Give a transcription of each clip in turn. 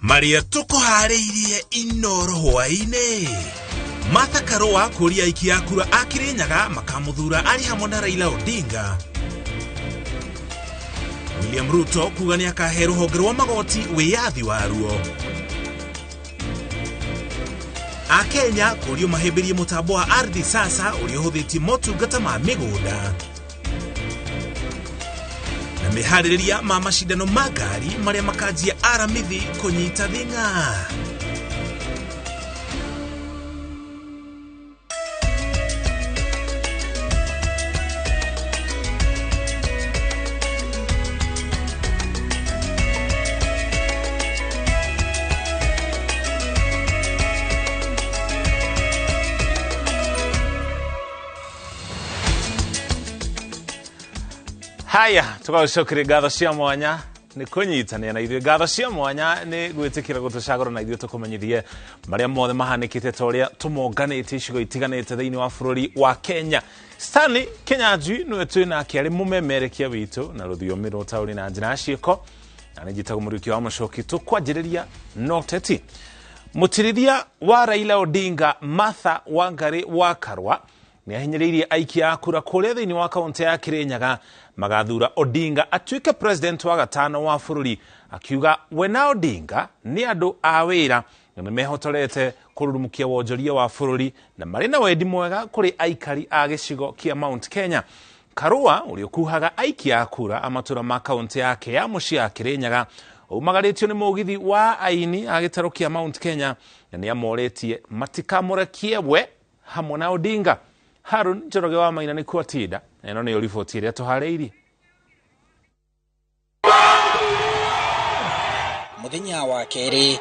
Maria tukuharĩirie Inoro hwaĩ-inĩ. Martha Karũa kũria aikia a kura a Kirinyaga makamũthura arĩ hamwe na Raila Odinga. William Ruto kuga nĩ akahe rũhonge rwa magoti wĩyathi waruo. Akenya kũrio mahĩmbĩrie mũtambo wa Ardhi Sasa ũrĩa ũhũthĩtie motungata ma mĩgũnda. Na meharĩrĩria ma macindano ma ngari marĩa makanjia Aramithi kũnyita thing'a. Haya, tũgagũcokeria ngatho cia mwanya nĩ kũnyitanĩra na ithuĩ. Ngatho cia mwanya nĩ gwĩtĩkĩra gũtũcagũra na ithuĩ tũkũmenyithie marĩa mothe mahanĩkĩte ta ũrĩa tũmonganĩte icigo itiganĩte thĩinĩ wa bũrũri wa Kenya. Stanley Kinyanjui nĩwe twĩ nake arĩ mũmemerekia witũ na rũthiomi rwa ũtaũri na njĩra ya ciĩko, na nĩ njĩtagwo Mũriũki wa Mũcoki. Tũkwanjĩrĩria na ũteti. Mũtirithia wa Raila Odinga Martha Wangari wa Karua nĩ ahinyĩrĩirie aikia a kura kũrĩa thĩinĩ wa kaunti ya Kirinyaga magathura Odinga atuĩke president wa gatano wa bũrũri, akiuga we na Odinga nĩ andũ a wĩra na nĩ mehotorete kũrurumukia wonjoria wa bũrũri na marĩ na wendi mwega kũrĩ aikari a gĩcigo kĩa Mount Kenya. Karua ũrĩa ũkuhaga aikia a kura a matũra ma kaunti yake ya mũciĩ ya Kirinyaga umagarĩtio nĩ mũgithi wa aini a gĩtarũ kĩa Mount Kenya na nĩ amorĩtie matikamũrekie we hamwe na Odinga. Harun Njoroge wa Maina nĩ kuatinda na ĩno nĩyo riboti ĩrĩa tũharĩirie. Muthenya wa kerĩ,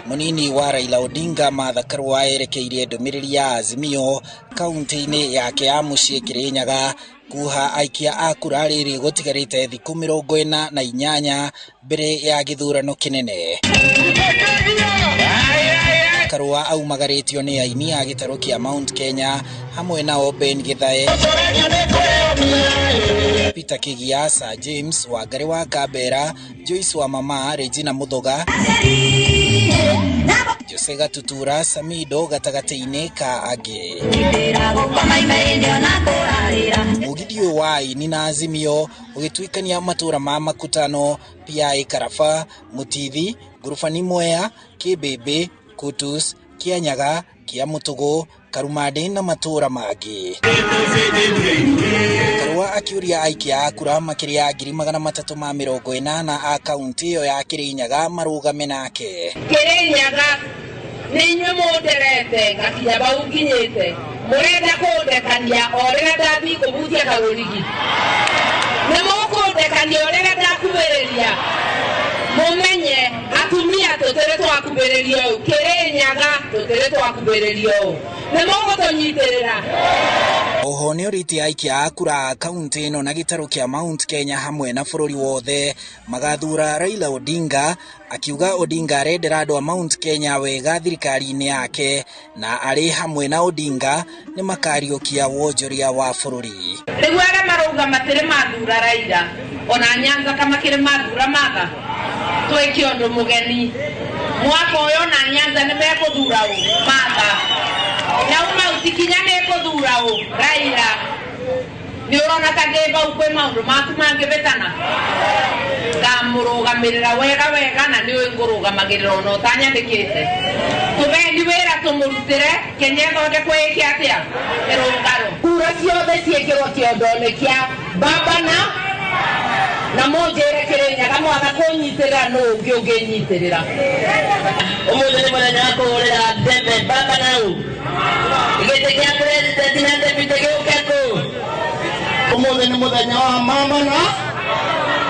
munini wa Raila Odinga Martha Karua erekeirie ndũmĩrĩri ya Azimio kaunti-inĩ yake ya mũciĩ Kirinyaga kuha aikia a kura rĩrĩ gũtigarĩte thikũ 48 mbere ya gĩthurano kĩnene. Karua aumagarĩtio nĩ aini a gĩtarũ kĩa Mount Kenya hamwe nao Ben Githae, Peter Kigia, Sir James Wangari wa Kambera, Joyce wa Mama, Regina Muthoga, Jose Gatutura, Samido gatagatĩ-inĩ ka angĩ. Mũgithi ũyũ wa aini na Azimio ũgĩtuĩkania matũra ma Makutano, PI Karaba, Mutithi, Ngurubani Mwea, Kĩmbĩmbĩ, Kutus, Kianyaga, Kiamutũgũ, Karumandĩ na matũra mangĩ. Karua akiũria aikia a kura makĩria ya 380,000 a kaunti ĩyo ya Kirinyaga marũgame nake. Kirinyaga nĩ inyuĩ mũnderete ngakinya bau nginyĩte, mũrenda kũndekania o rĩrĩa ndathiĩ kũbutia karũrigi, nĩ mũkũndekania o rĩrĩa ndakuhĩrĩria. Mũmenye atumia tũtĩrĩ twakuhĩrĩria ũũ, Kirinyaga tũtĩrĩ twakuhĩrĩria ũũ, nĩ mũgũtũnyitĩrĩra. Oho nĩ orĩtie aikia a kura a kaunti ĩno na gĩtarũ kĩa Mount Kenya hamwe na bũrũri wothe magathura Raila Odinga, akiuga Odinga arendera andũ a Mount Kenya wega thirikari-inĩ yake na arĩ hamwe na Odinga nĩ makariũkia wonjoria wa bũrũri. Rĩu arĩa marauga matirĩ mathura Raila ona Nyanza kama kĩrĩ mathura Martha, twĩke ũndũ mũgeni mwaka ũyũ ona Nyanza nĩ mekũthura ũ Martha, na Mount Kenya nĩ ĩkũthura ũ Raila. Nĩ ũrona ta ndĩ bau kwĩ maũndũ maku mangĩbĩtana, ngamũrũgamĩrĩra wega wega na nĩũĩ ngũrũgamagĩrĩra ona ũtanyandĩkĩte. Tũbendi wĩra tũmũrutĩre Kenya ĩthondekwo ĩke atĩa ĩrũngarũ. Kura ciothe ciĩkĩrwo kĩondo-inĩ kĩa baba na mũnjĩre Kirinyaga mwaga kũnyitĩrĩra nũ ũngĩ ũngĩnyitĩrĩra. Ũmũthĩ nĩ mũthenya wa kũhũrĩra ndebe baba nau gĩtĩ kĩa president na deputy gĩũke kũ. Ũmũthĩ nĩ mũthenya wa mama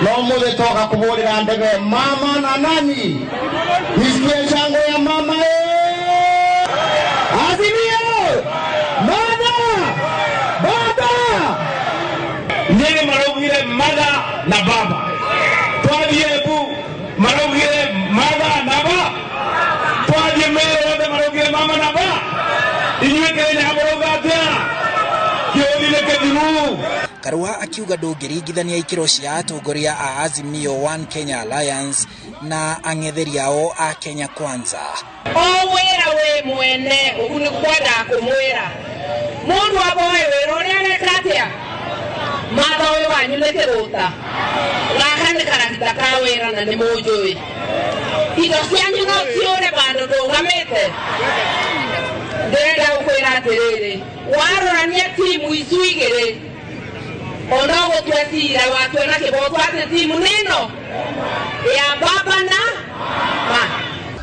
na ũmũthĩ twoka kũhũrĩra ndebe mama na nani. Nisikie shangwe ya mama. Azimio! Mama! Baba! Nyeri maraugire mother na baba. Twathiĩ Embu maraugire mother na ba. Twathiĩ Meru othe maraugire mama na ba. Inyuĩ Kirinyaga mũrauga atĩa? Kĩũri nĩ kĩthiru. Karua akiuga ndũngĩringithania ikĩro cia atongoria a Azimio One Kenya Alliance na ang'etheri ao a Kenya Kwanza. O wĩra wĩ mwene ũguo nĩ kwenda kũmwĩra mũndũ aboe wĩra ũrĩa areka atĩa. Martha ũyũ wanyu nĩ kĩgũta, gaka nĩ karagita ka wĩra na nĩ mũnjũĩ. Indo cianyu no ciũre bandũ ndũgamĩte. Ndĩrenda gũkwĩra atĩrĩrĩ, warorania timu icu igĩrĩ ona gũtua cira watua na kĩboto atĩ timu nĩno ya baba na ma.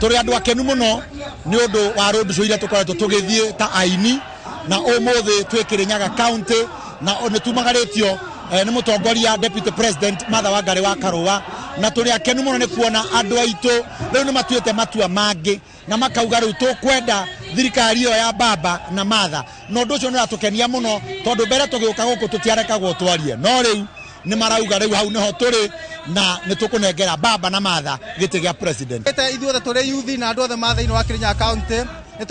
Tũrĩ andũ akenu mũno nĩ ũndũ wa road show iria tũkoretwo tũgĩthiĩ ta aini, na ũmũthĩ twĩ Kirinyaga County na nĩ tumagarĩtio nĩ mũtongoria Deputy President Martha Wangari wa Karua, na tũrĩ akenu mũno nĩ kuona andũ aitũ rĩu nĩ matuĩte matua mangĩ na makauga rĩu tũkwenda thirikari ĩyo ya baba na Martha, na ũndũ ũcio nĩ ũratũkenia mũno tondũ mbere tũgĩũka gũkũ tũtiarekagwo twarie, no rĩu nĩ marauga rĩu hau nĩho tũrĩ na nĩ tũkũnengera baba na Martha gĩtĩ gĩa president. Ithuothe tũrĩ youth na andũ othe ma thĩinĩ wa Kirinyaga County nĩ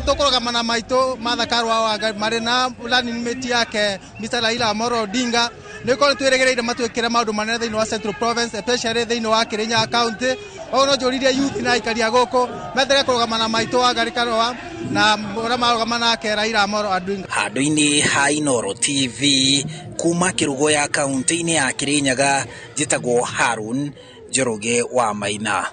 tũkũrũgama na maitũ Martha Karua Wangari marĩ na running mate yake Mr. Raila Amolo Odinga. Nĩ korwo twĩrĩgĩrĩire matwĩkĩre maũndũ manene thĩinĩ wa Central Province, especially thĩinĩ wa Kirinyaga County. Koguo no njũririe youth na aikari a gũkũ metere kũrũgama na maitũ Wangari Karua na ũrĩa marũgama nake Raila Amolo Odinga. Handũ-inĩ ha Inooro TV kuma Kĩrũgũya kaunti-inĩ ya Kirinyaga, njĩtagwo Harun Njoroge wa Maina.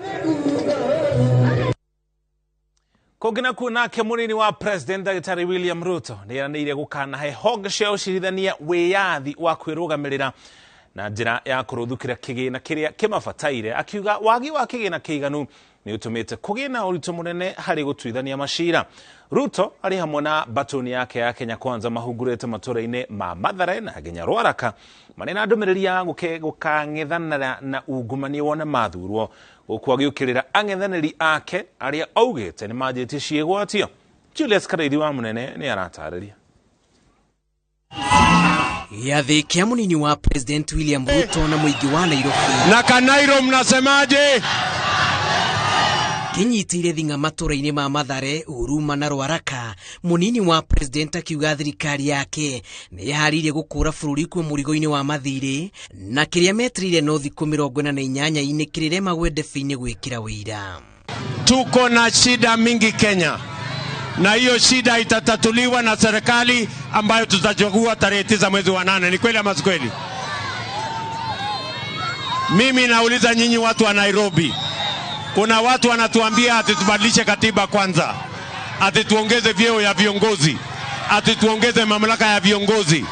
Kũngĩ nakuo nake mũnini wa President Dr. William Ruto nĩeranĩire gũkanahe honge cia ũcirithania wĩyathi wa kwĩrũgamĩrĩra na njĩra ya kũrũthũkĩra kĩgĩna kĩrĩa kĩmabataire, akiuga wagi wa kĩgĩna kĩiganu nĩ ũtũmĩte kũgĩe na ũritũ mũnene harĩ gũtuithania macira. Ruto arĩ hamwe na batoni yake ya Kenya Kwanza mahungurĩte matũra-inĩ ma Mathare na nginya Rwaraka marĩ na ndũmĩrĩri ya gũkang'ethanĩra na ungumania wona mathurwo, gũkũ agĩũkĩrĩra ang'ethanĩri ake arĩa augĩte nĩ manjĩtie ciĩgwatio. Julius Karaithi wa Mũnene nĩ aratarĩria. Gĩathĩ kĩa mũnini wa President William Ruto na mũingĩ wa Nairobi na Kanairo mnasemaje? Kĩnyitĩire thing'a matũra-inĩ ma Mathare, Huruma na Rwaraka, mũnini wa President akiuga thirikari yake nĩ ĩharĩirie gũkũra bũrũri kuma mũrigo-inĩ wa mathirĩ na kĩrĩa metereire no thikũ 48 kĩrĩrema gwendebe-inĩ gwĩkĩra wĩira. Tuko na shida mingi Kenya, na hiyo shida itatatuliwa na serikali ambayo tutachagua tarehe 9 mwezi wa 8. Ni kweli ama si kweli? Mimi nauliza nyinyi watu wa Nairobi, kuna watu wanatuambia ati tubadilishe katiba kwanza, ati tuongeze vyeo ya viongozi, ati tuongeze mamlaka ya viongozi.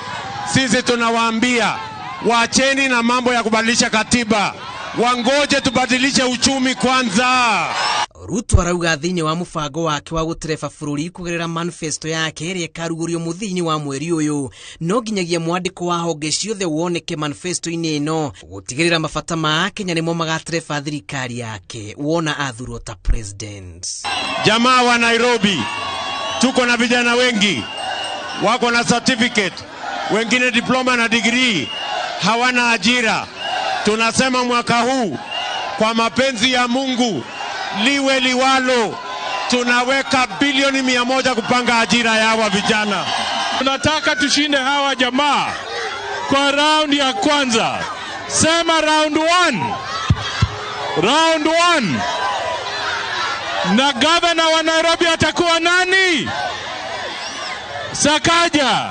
Sisi tunawaambia waacheni na mambo ya kubadilisha katiba, wangoje tubadilishe uchumi kwanza. Ruto arauga thĩinĩ wa mũbango wake wa gũtereba bũrũri kũgerera manifesto yake ĩrĩa ĩkarugũrio mũthia-inĩ wa mweri ũyũ, no nginyagia mwandĩko wa honge ciothe woneke manifesto-inĩ ĩno gũtigĩrĩra mabata ma Akenya nĩmo magatereba thirikari yake wona athurwo ta president. Jamaa wa Nairobi, tuko na vijana wengi wako na certificate, wengine diploma na degree, hawana ajira. Tunasema mwaka huu kwa mapenzi ya Mungu liwe liwalo, tunaweka bilioni 100 kupanga ajira ya hawa vijana. Tunataka tushinde hawa jamaa kwa round ya kwanza. Sema round 1. Round 1. Na governor wa Nairobi atakuwa nani? Sakaja.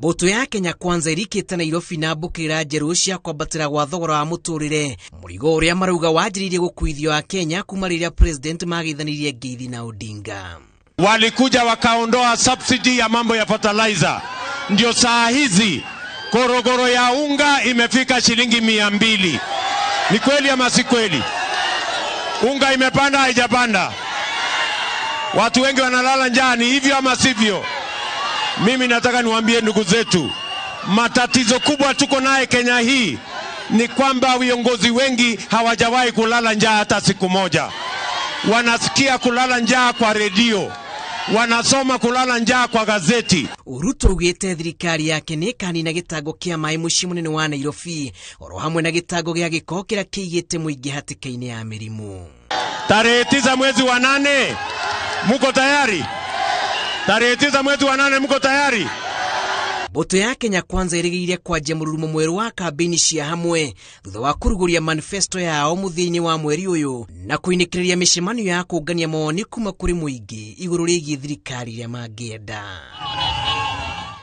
Mbũtũ ya Kenya Kwanza ĩrikĩte Nairobi na mbũkĩra njerũ cia kwambatĩra gwa thogora wa mũtũrĩre, mũrigo ũrĩa marauga wanjĩrĩirie gũkuithio a Kenya kuma rĩrĩa president magĩithanirie ngeithi na Odinga. Walikuja wakaondoa subsidy ya mambo ya fertilizer, ndio saa hizi korogoro ya unga imefika shilingi 200. Ni kweli ama si kweli? Unga imepanda haijapanda? Watu wengi wanalala njaa, ni hivyo ama sivyo? Mimi nataka niwaambie ndugu zetu, matatizo kubwa tuko naye Kenya hii ni kwamba viongozi wengi hawajawahi kulala njaa hata siku moja. Wanasikia kulala njaa kwa redio, wanasoma kulala njaa kwa gazeti. Ruto augĩte thirikari yake nĩ ĩkanina gĩtango kĩa maĩ mũciĩ mũnene wa Nairobi oro hamwe na gĩtango gĩa gĩko kĩrĩa kĩigĩte mũingĩ hatĩka-inĩ ya mĩrimũ. Tarehe 9 mwezi wa 8, muko tayari? Tarehe 9 mwezi wa 8, mko tayari? Mbũtũ ya Kenya Kwanza ĩrĩgĩrĩire kwanjia mũrurumo mwerũ wa kambĩini cia hamwe thutha wa kũrugũria manifesto yao mũthia-inĩ wa mweri ũyũ na kũinĩkĩrĩria mĩcemanio ya kũngania mawoni kuma kũrĩ mũingĩ igũrũ rĩgiĩ thirikari ĩrĩa mangĩenda.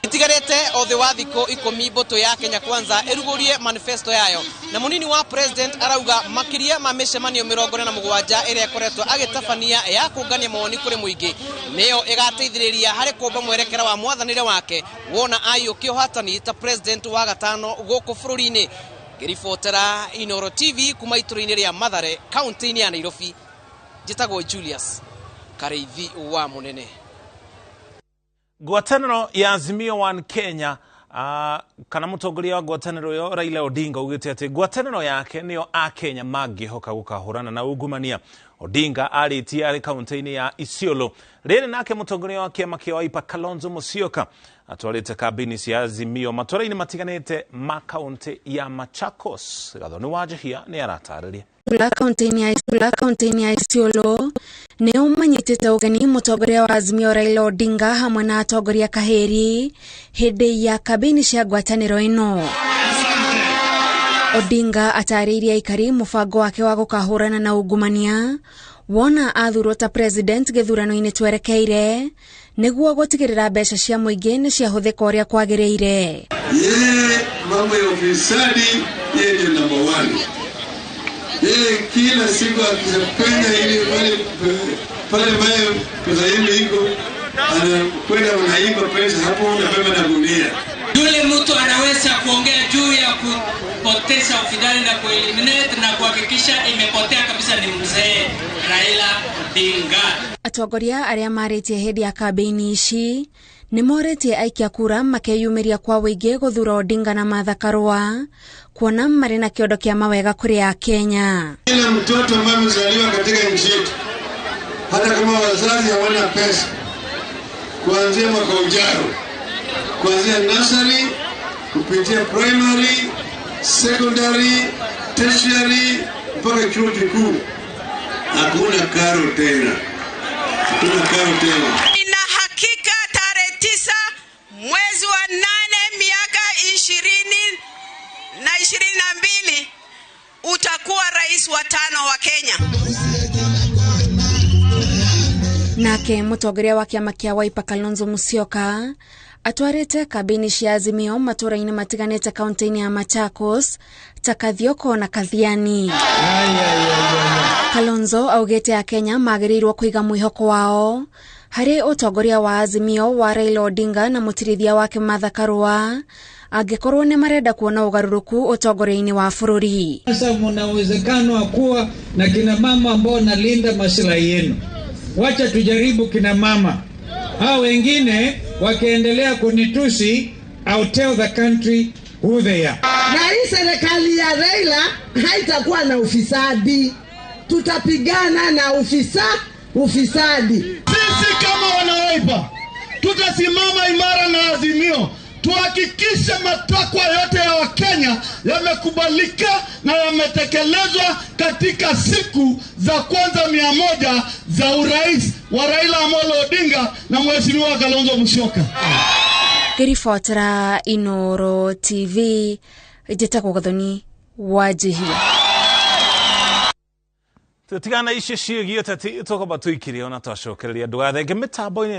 Itigarĩte o thĩ wa thikũ 10 mbũtũ ya Kenya Kwanza ĩrugũrie manifesto yayo, na mũnini wa president arauga makĩria ma mĩcemanio 47 ĩrĩa ĩkoretwo agĩtabania ya kũngania mawoni kũrĩ mũingĩ nĩyo ĩgateithĩrĩria harĩ kũmba mwerekera wa mwathanĩre wake wona aiyũkia ũhatani ta president wa gatano gũkũ bũrũri-inĩ. Ngĩribotera Inooro TV kuma itũra-inĩ rĩa Mathare kaunti-inĩ ya Nairobi, njĩtagwo Julius Kareithi wa Mũnene. Ngwatanĩro ya Azimio One Kenya kana mũtongoria wa ngwatanĩro ĩyo Raila Odinga augĩte atĩ ngwatanĩro yake nĩyo Akenya mangĩhoka gũkahũrana na ungumania. Odinga arĩtie arĩ kaunti-inĩ ya Isiolo. Rĩrĩ nake mũtongoria wa kĩama kĩa Wiper Kalonzo Musyoka atwarĩte kambĩini cia Azimio matũra-inĩ matiganĩte ma kaunti ya Machakos. Gathoni Wanjihia nĩ aratarĩria. Kaunti-inĩ ya Isiolo nĩ ũmanyitĩte ũgeni mũtongoria wa Azimio Raila Odinga hamwe na atongoria kahĩri hĩndĩ ya kambĩini cia ngwatanĩro ĩno. Odinga atarĩirie aikari mũbango wake wa gũkahũrana na ungumania wona athurwo ta president gĩthurano-inĩ twerekeire nĩguo gũtigĩrĩra mbeca cia mũingĩ nĩ ciahũthĩka ũrĩa kwagĩrĩire. Yeye mambo ya ufisadi, yeye ndio number 1. Yeye kila siku akipenda ile pale pale pesa ile iko anakwenda anaiba pesa hapo na beba na gunia. Yule mtu anaweza kuongea juu ya kupoteza ufidhali na kueliminate na kuhakikisha imepotea kabisa ni mzee Raila Odinga. Atongoria arĩa marĩtie hĩndĩ ya kambĩini ici nĩ morĩtie aikia kura makeyumĩria kwa wũingĩ gũthura Odinga na Martha Karua kuona marĩ na kĩondo kĩa mawega kũrĩ Akenya. Kila mtoto ambaye amezaliwa katika nchi yetu, hata kama wazazi hawana pesa, kuanzia mwaka ujao, kuanzia nursery kupitia primary, secondary, tertiary mpaka chuo kikuu, hakuna karo tena. Hakuna karo tena. Ina hakika tarehe 9 mwezi wa 8 miaka 2022 utakuwa rais wa 5 wa Kenya. Nake mũtongoria wa kĩama kĩa Wiper Kalonzo Musyoka atwarĩte kambĩini cia Azimio matũra-inĩ matiganĩte kaunti-inĩ ya Machakos ta Kathioko na Kathiani. Kalonzo augĩte Akenya magĩrĩirwo kũiga mwĩhoko wao harĩ ũtongoria wa Azimio wa Raila Odinga na mũtirithia wake Martha Karua angĩkorwo nĩ marenda kuona ũgarũrũku ũtongoria-inĩ wa bũrũri. Sasa mna uwezekano wa kuwa na kina mama ambao wanalinda maslahi yenu. Wacha tujaribu kina mama. Hao wengine wakiendelea kunitusi, I'll tell the country who they are. Na hii serikali ya Raila haitakuwa na ufisadi. Tutapigana na ufisadi. Sisi kama wana Wiper tutasimama imara na Azimio, tuhakikishe matakwa yote ya Wakenya yamekubalika na yametekelezwa katika siku za kwanza 100 za urais wa Raila Amolo Odinga na Mheshimiwa Kalonzo Musyoka. Ngĩribotera Inooro TV njĩtagwo Gathoni Wanjihia. Tutigana icio ciĩgiĩ ũteti tũkwamba tũikire ona twacokereria ndũgathenge mĩtambo-inĩ.